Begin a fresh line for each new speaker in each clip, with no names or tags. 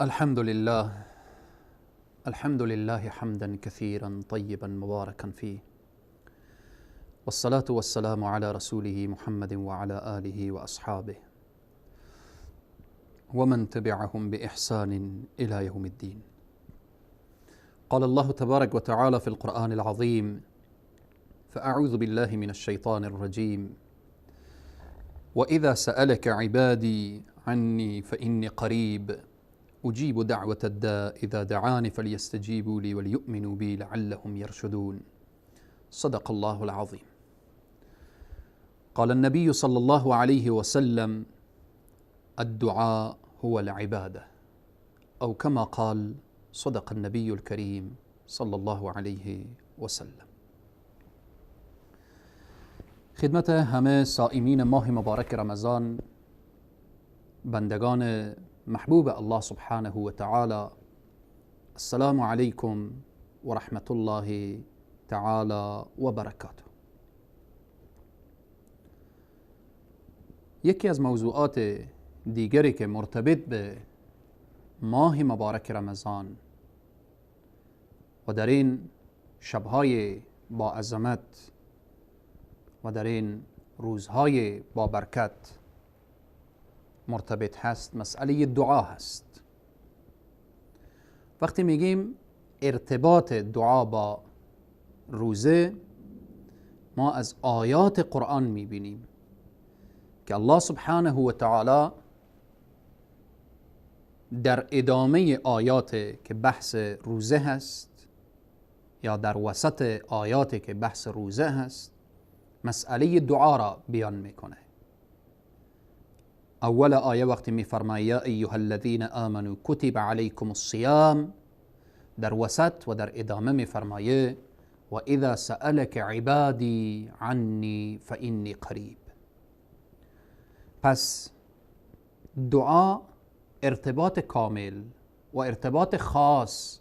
الحمد لله، الحمد لله حمدا كثيرا طيبا مباركا فيه، والصلاة والسلام على رسوله محمد وعلى آله وأصحابه ومن تبعهم بإحسان إلى يوم الدين. قال الله تبارك وتعالى في القرآن العظيم: فأعوذ بالله من الشيطان الرجيم، وإذا سألك عبادي عني فإني قريب أجيب دعوة الداء إذا دعاني فليستجيبوا لي وليؤمنوا بي لعلهم يرشدون. صدق الله العظيم. قال النبي صلى الله عليه وسلم: الدعاء هو العبادة، أو كما قال صدق النبي الكريم صلى الله عليه وسلم. خدمت همه صائمین ماه مبارک رمضان، بندگان محبوب الله سبحانه و تعالی، السلام علیکم و رحمت الله تعالی و برکاته. یکی از موضوعات دیگری که مرتبط به ماه مبارک رمضان و در این شبهای با عظمت و در این روزهای با برکت مرتبط هست، مسئله دعا هست. وقتی میگیم ارتباط دعا با روزه، ما از آیات قرآن میبینیم که الله سبحانه و تعالی در ادامه آیات که بحث روزه هست یا در وسط آیات که بحث روزه هست، مسئله دعا را بیان میکنه. اول آیه وقتی میفرماید یا ایها الذین آمنوا کتب علیکم الصیام، در وسط و در ادامه میفرمایه و اذا سألک عبادی عنی فانی قریب. پس دعا ارتباط کامل و ارتباط خاص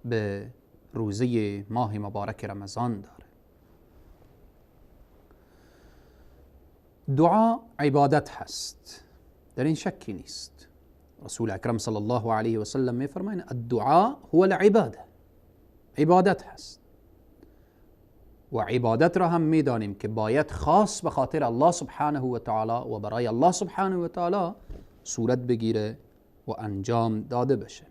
به روزه ماه مبارک رمضان داره. دعا عبادت هست، در این شکی نیست. رسول اکرم صلی الله علیه و سلم میفرمایند الدعاء هو العباده، عبادت هست. و عبادت را هم میدانیم که باید خاص به خاطر الله سبحانه و تعالی و برای الله سبحانه و تعالی صورت بگیره و انجام داده بشه.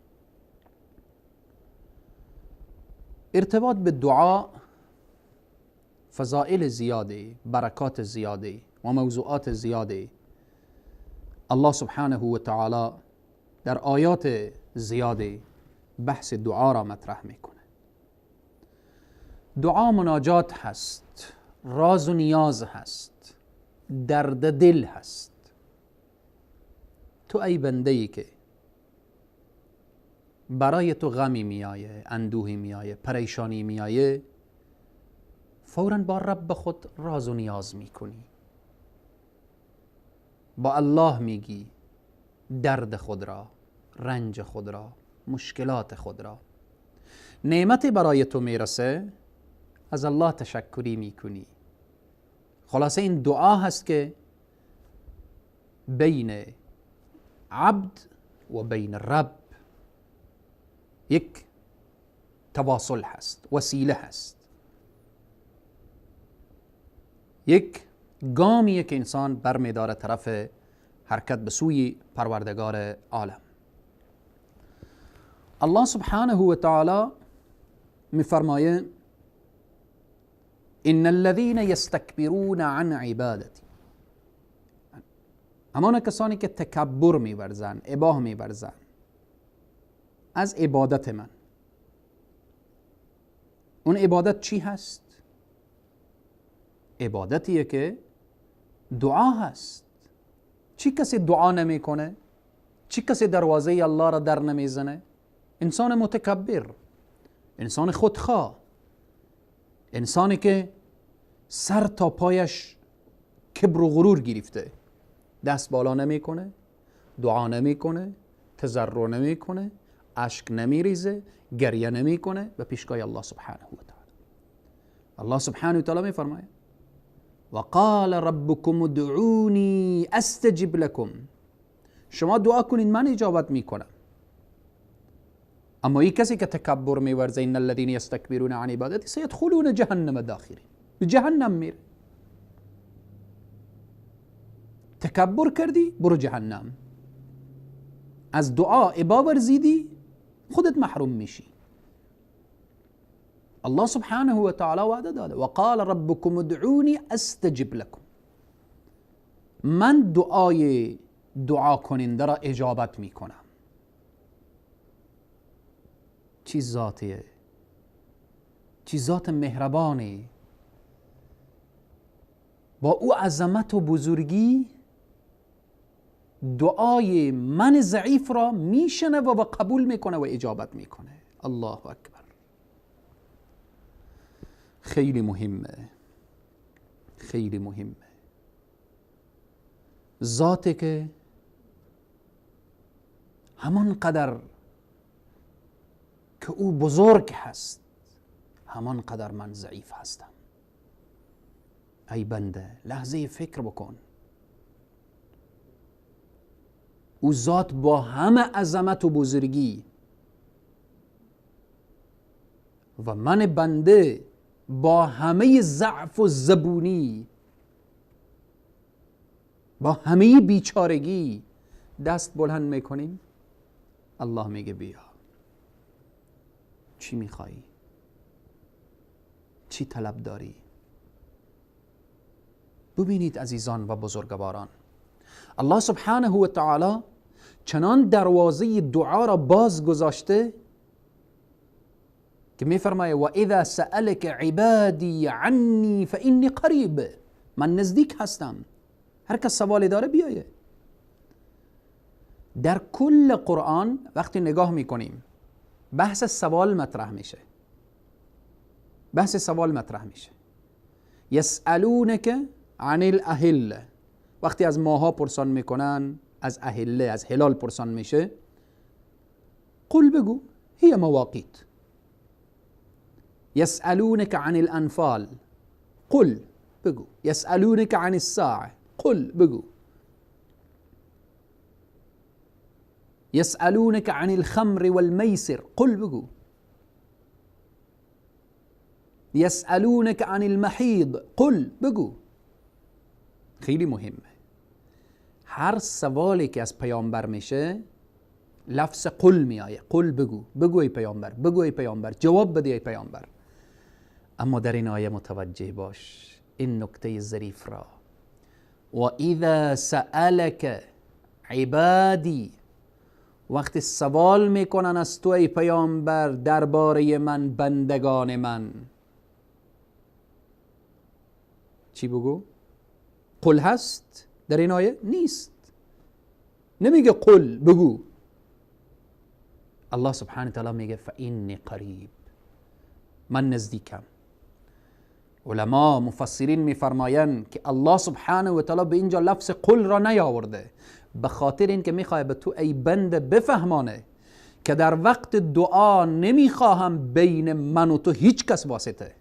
ارتباط به دعا فضائل زیاده، برکات زیاده و موضوعات زیاده. الله سبحانه و تعالی در آیات زیاده بحث دعا را مطرح میکنه. دعا مناجات هست، راز و نیاز هست، درد دل هست. تو ای بنده ای که برای تو غمی میایه، اندوهی میایه، پریشانی میایه، فوراً با رب خود راز و نیاز میکنی، با الله میگی درد خود را، رنج خود را، مشکلات خود را. نعمتی برای تو میرسه، از الله تشکری میکنی. خلاصه این دعا هست که بین عبد و بین رب یک تواصل هست، وسیله هست، یک گامیه که انسان برمیداره طرف حرکت به سوی پروردگار عالم. الله سبحانه و تعالی میفرمایه ان الذين يستكبرون عن عبادتی، همان کسانی که تکبر میورزن، اباه میورزن از عبادت من. اون عبادت چی هست؟ عبادتیه که دعا هست. چی کسی دعا نمیکنه؟ چی کسی دروازه الله را در نمیزنه؟ انسان متکبر، انسان خودخواه، انسانی که سر تا پایش کبر و غرور گرفته، دست بالا نمیکنه، دعا نمیکنه، تضرع نمیکنه، اشک نمیریزه، گریه نمیکنه به پیشگاه الله سبحانه و تعالی. الله سبحانه و تعالی میفرماید وقال ربكم ادعوني استجب لكم، شما دعا کنید من اجابت میکنم. اما این کسی که تکبر میورزه، ان الذين یستکبرون عن عبادتی سیدخلون جهنم داخرین، به جهنم میره. تکبر کردی برو جهنم، از دعا ابا ورزیدی خودت محروم میشی. الله سبحانه و تعالی وعده داده، وقال ربكم ادعوني استجب لكم، من دعای دعا کننده را اجابت میکنم. چی ذاتیه، چی ذات مهربانه، با او عظمت و بزرگی دعای من ضعیف را میشنوه و قبول میکنه و اجابت میکنه. الله اکبر. خیلی مهمه، خیلی مهمه. ذاتی که همان قدر که او بزرگ هست، همان قدر من ضعیف هستم. ای بنده لحظه فکر بکن، او ذات با همه عظمت و بزرگی و من بنده با همه ضعف و زبونی، با همه بیچارگی دست بلند میکنیم، الله میگه بیا، چی میخوایی؟ چی طلب داری؟ ببینید عزیزان و بزرگواران، الله سبحانه و تعالی چنان دروازه دعا را باز گذاشته که میفرمایه و اذا سألك عبادی عنی فانی قریب، من نزدیک هستم، هر کس سوالی داره بیایه. در کل قرآن وقتی نگاه میکنیم بحث سوال مطرح میشه، بحث سوال مطرح میشه. یسألونک عن الاهله، وقتی از ماها پرسان میکنن، از اهله، از هلال پرسان میشه، قل بگو هی مواقیت. یسألونک عن الانفال، قل بگو. یسألونک عن الساعه، قل بگو. یسألونک عن الخمر والمیسر، قل بگو. یسألونک عن المحیض، قل بگو. خیلی مهمه، هر سوالی که از پیامبر میشه لفظ قل میآیه، قل بگو، بگو ای پیامبر، بگو ای پیامبر، جواب بده ای پیامبر. اما در این آیه متوجه باش این نکته ظریف را، و اذا سألك عبادی، وقتی سوال میکنن از تو ای پیامبر درباره من، بندگان من، چی بگو؟ قل هست در این آیه؟ نیست، نمیگه قل بگو. الله سبحانه تعالی میگه فانی قریب، من نزدیکم. علما مفسرین میفرمایند که الله سبحانه و تعالی به اینجا لفظ قل را نیاورده به خاطر اینکه میخواد به تو ای بنده بفهمانه که در وقت دعا نمیخواهم بین من و تو هیچ کس واسطه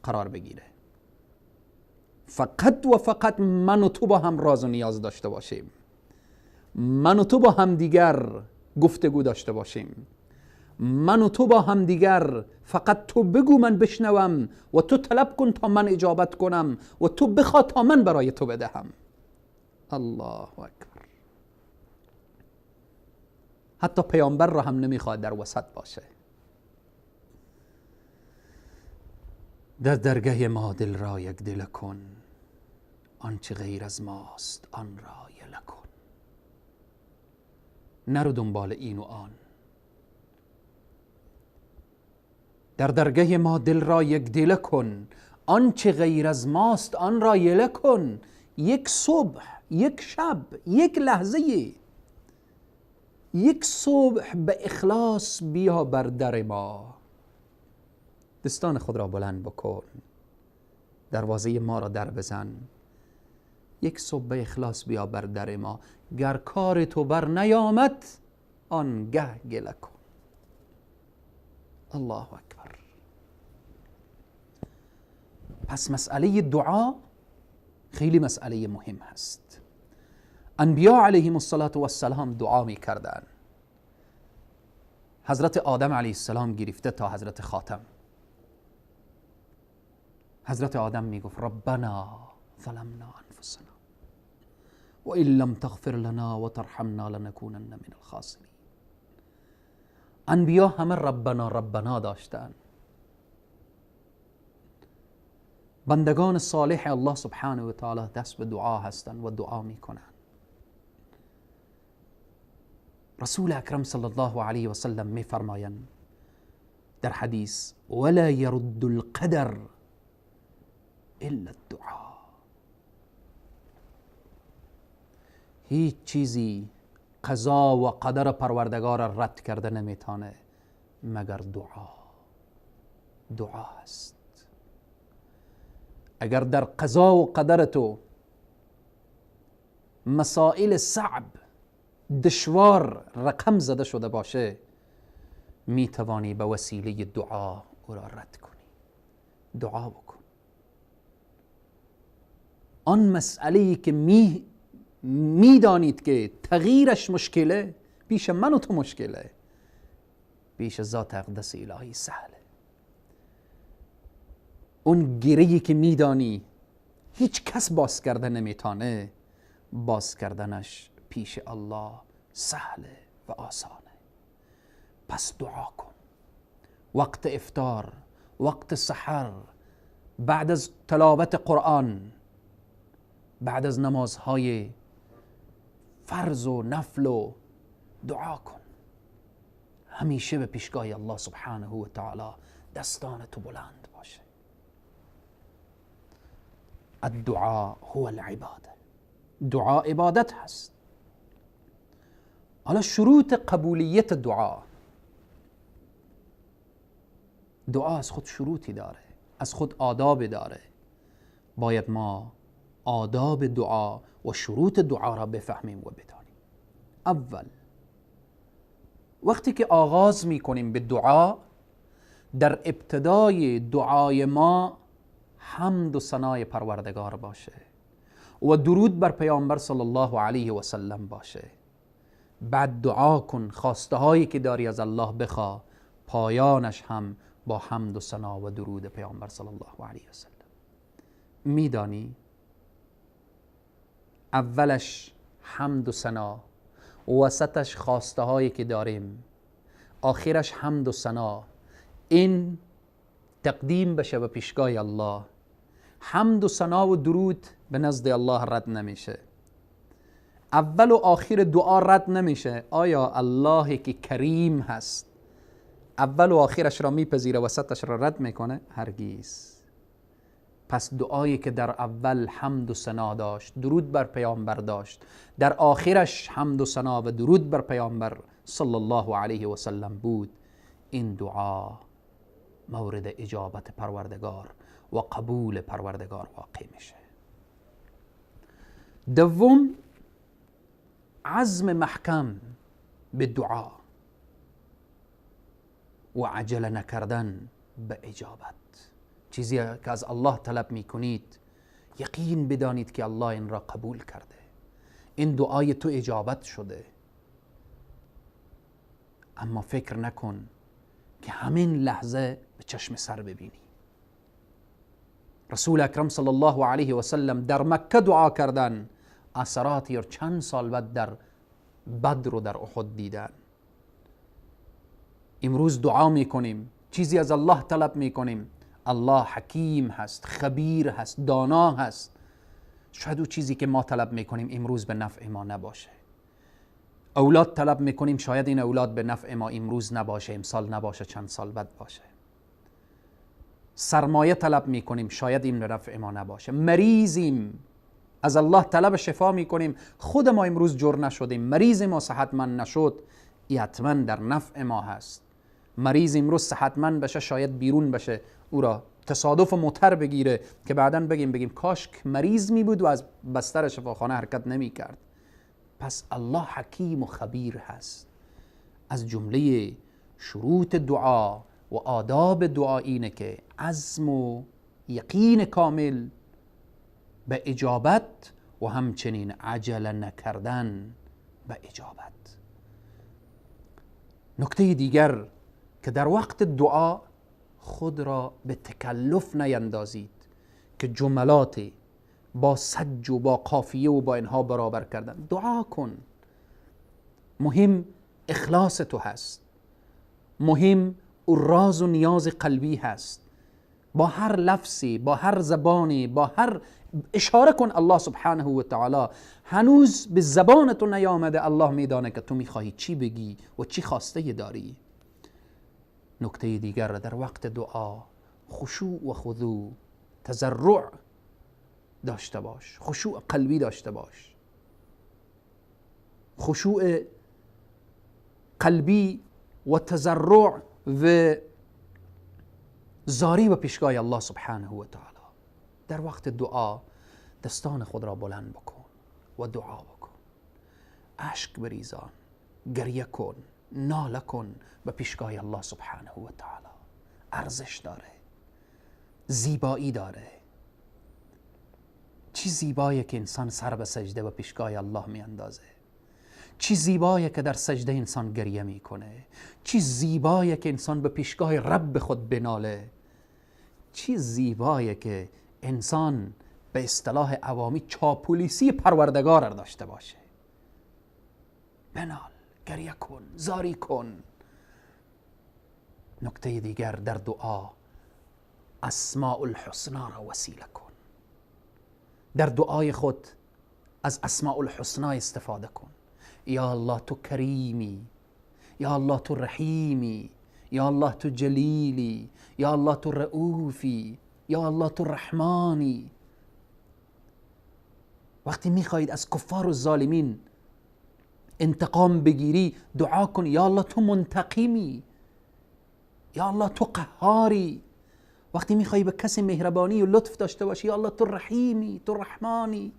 قرار بگیره، فقط و فقط من و تو با هم راز و نیاز داشته باشیم، من و تو با هم دیگر گفتگو داشته باشیم، من و تو با هم دیگر فقط تو بگو من بشنوم و تو طلب کن تا من اجابت کنم و تو بخوا تا من برای تو بدهم. الله اکبر. حتی پیامبر را هم نمیخواد در وسط باشه. در درگه ما دل را یک دل کن، آنچه غیر از ماست آن را یله کن. نرو دنبال این و آن. در درگه ما دل را یک دل کن، آنچه غیر از ماست آن را یله کن. یک صبح، یک شب، یک لحظه، یک صبح به اخلاص بیا بر در ما. دستان خود را بلند بکن، دروازه ما را در بزن. یک صبح به اخلاص بیا بر در ما، گر کار تو بر نیامد آنگه گله کن. الله اکبر. پس مسئله دعا خیلی مسئله مهم هست. انبیا علیهم الصلاة والسلام دعا می کردن. حضرت آدم علیه السلام گرفته تا حضرت خاتم. حضرت آدم میگفت ربنا ظلمنا انفسنا و ان لم تغفر لنا و ترحمنا لنکونن من الخاسرین. انبیا همه ربنا ربنا داشتن. بندگان صالح الله سبحانه و تعالی دست به دعا هستند و دعا میکنن. رسول اکرم صلی الله علیه و سلم میفرمایند در حدیث ولا يرد القدر الا الدعاء. هیچ چیزی قضا و قدر پروردگار را رد کرده نمیتانه مگر دعا. دعا هست. اگر در قضا و قدر تو مسائل صعب دشوار رقم زده شده باشه، میتوانی به وسیله دعا او را رد کنی. دعا بکن. آن مسئله که میدانید که تغییرش مشکله، پیش من و تو مشکله، پیش ذات اقدس الهی سهله. اون گره‌ای که میدانی هیچ کس باز کرده نمیتانه، باز کردنش پیش الله سهله و آسانه. پس دعا کن. وقت افطار، وقت سحر، بعد از تلاوت قرآن، بعد از نمازهای فرض و نفل و دعا کن. همیشه به پیشگاه الله سبحانه و تعالی دستان تو بلند باشه. الدعاء هو العباده. دعا عبادت هست. حالا شروط قبولیت دعا. دعا از خود شروطی داره، از خود آداب داره. باید ما آداب دعا و شروط دعا را بفهمیم و بدانیم. اول، وقتی که آغاز میکنیم به دعا، در ابتدای دعای ما حمد و ثنای پروردگار باشه و درود بر پیامبر صلی الله علیه و سلم باشه. بعد دعا کن، خواسته هایی که داری از الله بخوا، پایانش هم با حمد و ثنا و درود پیامبر صلی الله علیه و سلم. میدانی اولش حمد و ثنا، وسطش خواسته هایی که داریم، آخرش حمد و ثنا. این تقدیم بشه به پیشگاه الله. حمد و ثنا و درود به نزد الله رد نمیشه. اول و آخر دعا رد نمیشه. آیا الله که کریم هست اول و آخرش را میپذیره، وسطش را رد میکنه؟ هرگیز. پس دعایی که در اول حمد و ثنا داشت، درود بر پیامبر داشت، در آخرش حمد و ثنا و درود بر پیامبر صلی الله علیه و سلم بود، این دعا مورد اجابت پروردگار و قبول پروردگار واقع میشه. دوم، عزم محکم به دعا و عجله نکردن به اجابت. چیزی که از الله طلب میکنید یقین بدانید که الله این را قبول کرده، این دعای تو اجابت شده. اما فکر نکن که همین لحظه به چشم سر ببینی. رسول اکرم صلی الله علیه و سلم در مکه دعا کردن، اثرات یا چند سال بعد در بدر و در احد دیدن. امروز دعا میکنیم، چیزی از الله طلب میکنیم، الله حکیم هست، خبیر هست، دانا هست. شاید او چیزی که ما طلب میکنیم امروز به نفع ما نباشه. اولاد طلب میکنیم، شاید این اولاد به نفع ما امروز نباشه، امسال نباشه، چند سال بعد باشه. سرمایه طلب میکنیم، شاید این به نفع ما نباشه. مریضیم، از الله طلب شفا میکنیم، خود ما امروز جور نشدیم، مریض ما صحتمند نشد، حتما در نفع ما هست. مریض امروز صحتمند بشه، شاید بیرون بشه، او را تصادف موتر بگیره که بعداً بگیم کاش مریض می بود و از بستر شفاخانه حرکت نمی کرد. پس الله حکیم و خبیر هست. از جمله شروط دعا و آداب دعا اینه که عزم و یقین کامل به اجابت و همچنین عجله نکردن به اجابت. نکته دیگر که در وقت دعا خود را به تکلف نیندازید که جملات با سج و با قافیه و با اینها برابر کردن. دعا کن، مهم اخلاص تو هست، مهم او راز و نیاز قلبی هست. با هر لفظی، با هر زبانی، با هر اشاره کن الله سبحانه و تعالی. هنوز به زبان تو نیامده، الله میدانه که تو میخواهی چی بگی و چی خواسته داری. نکته دیگر در وقت دعا خشوع و خضوع، تضرع داشته باش، خشوع قلبی داشته باش. خشوع قلبی و تضرع و زاری به پیشگاه الله سبحانه و تعالی. در وقت دعا دستان خود را بلند بکن و دعا بکن، اشک بریزان، گریه کن، ناله کن به پیشگاه الله سبحانه و تعالی. ارزش داره، زیبایی داره. چی زیبایه که انسان سر به سجده به پیشگاه الله می اندازه. چی زیبایه که در سجده انسان گریه میکنه. چی زیبایه که انسان به پیشگاه رب خود بناله. چی زیبایه که انسان به اصطلاح عوامی چاپولیسی پروردگار را داشته باشه. بنال، گریه کن، زاری کن. نکته دیگر در دعا اسماء الحسنا را وسیله کن. در دعای خود از اسماء الحسنا استفاده کن. یا الله تو کریمی، یا الله تو رحیمی، یا الله تو جلیلی، یا الله تو رؤوفی، یا الله تو رحمانی. وقتی میخواهید از کفار و ظالمین انتقام بگیری دعا کن یا الله تو منتقمی، یا الله تو قهاری. وقتی میخوایی به کسی مهربانی و لطف داشته باشی، یا الله تو رحیمی، تو رحمانی.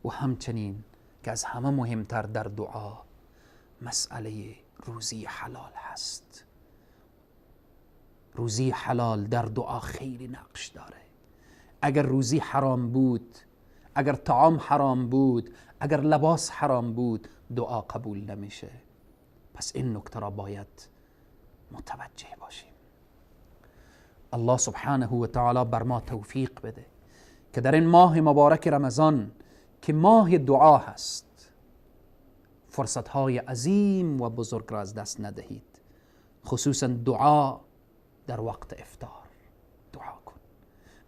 و همچنین که از همه مهمتر در دعا مسئله روزی حلال هست. روزی حلال در دعا خیلی نقش داره. اگر روزی حرام بود، اگر طعام حرام بود، اگر لباس حرام بود، دعا قبول نمیشه. پس این نکته را باید متوجه باشیم. الله سبحانه و تعالی بر ما توفیق بده که در این ماه مبارک رمضان که ماه دعا هست، فرصتهای عظیم و بزرگ را از دست ندهید. خصوصا دعا در وقت افطار. دعا کن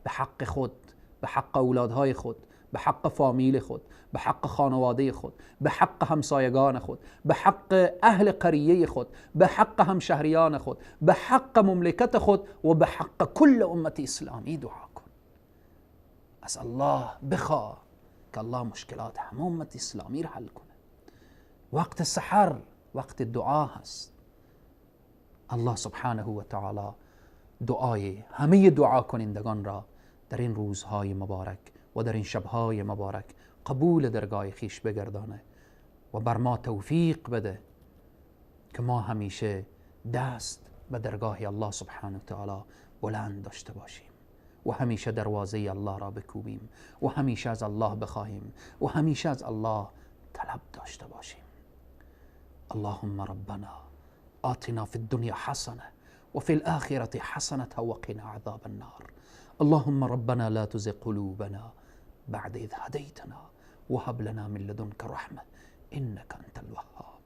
به حق خود، به حق اولادهای خود، به حق فامیل خود، به حق خانواده خود، به حق همسایگان خود، به حق اهل قریه خود، به حق همشهریان خود، به حق مملکت خود و به حق کل امت اسلامی دعا کن. از الله بخواه که الله مشکلات همه امت اسلامی را حل کنه. وقت سحر وقت دعا هست. الله سبحانه و تعالی دعای همه دعا کنندگان را در این روزهای مبارک و در این شبهای مبارک قبول درگاه خیش بگردانه و بر ما توفیق بده که ما همیشه دست به درگاه الله سبحانه و تعالی بلند داشته باشیم و همیشه دروازه الله را بکوبیم و همیشه از الله بخواهیم و همیشه از الله طلب داشته باشیم. اللهم ربنا آتنا في الدنيا حسنة وفي الآخرة حسنة وقنا عذاب النار. اللهم ربنا لا تزغ قلوبنا بعد إذ هديتنا وهب لنا من لدنك رحمة إنك أنت الوهاب.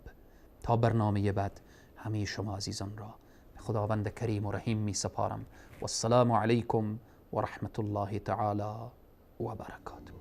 تا برنامه بعد همه شما عزیزان را به خداوند کریم و رحیم می سپارم. والسلام علیکم و رحمة الله تعالی و برکاته.